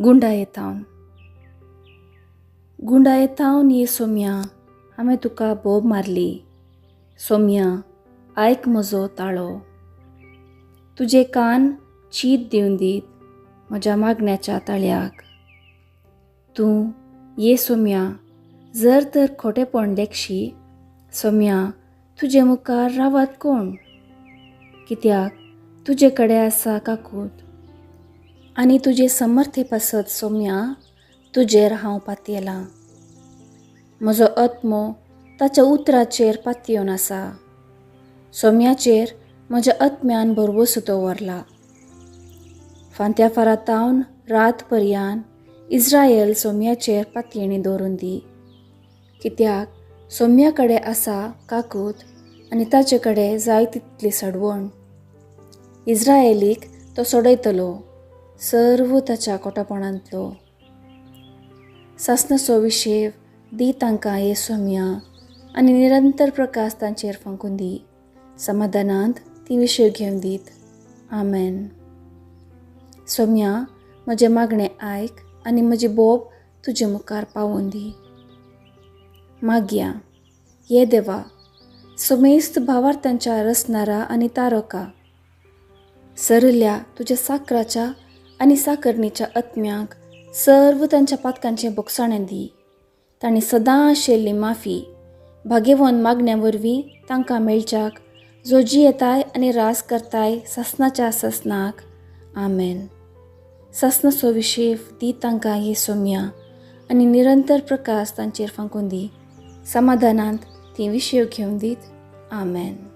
गुंडायेतावन गुंडायेतावन ये सोम्या, हांवें तुका बोब मारली. सोम्या, आयक म्हजो ताळो. तुजे कान चीत दिवन दीत म्हज्या मागण्याच्या ताळ्याक. तूं ये सोम्या, जर तर खोटेपण लेखशी सोम्या, तुजे मुखार रावत कोण? कित्याक तुजे कडेन आसा काकूत आनी तुजे समर्थे पासत सोम्या, तुजेर हांव पातयेलां. म्हजो आत्मो ताच्या उतराचेर पातयेवन आसा. सोम्याचेर म्हज्या आत्म्यान भरवंसो दवरला. फांत्या फारातावन रात पर्यान इज्रायल सोम्याचेर पातयेणी दवरून दी. कित्याक सोम्या कडेन आसा काकूत आनी ताचे कडेन जाय तितली सडवण. इज्रायलीक तो सोडयतलो सर्व ताच्या कोटापणांतलो. सासनाचो विशेव दी तांकां ये सोम्या आनी निरंतर प्रकाश तांचेर फांकून दी. समाधानांत ती विशय घेवन दीत. आमेन. सोम्या, म्हजें मागणें आयक आनी म्हजी बोब तुजे मुखार पावोवन दी. मागया. ये देवा, समेस्त भावार्थांच्या रसनारा आनी तारका, सरल्या तुज्या साकराच्या आनी साकरणीच्या आत्म्यांक सर्व तांच्या पातकांचें बोगसाणें दी. तांणी सदां आशिल्ली माफी भागेवन मागण्या वरवीं तांकां मेळच्याक, जो जियेताय आनी रास करताय सासनाच्या सासनाक. आमेन. सासनाचो विशेव दी तांकां ये सोम्या आनी निरंतर प्रकाश तांचेर फांकून दी. समाधानांत ती विशेव घेवन दीत. आमेन.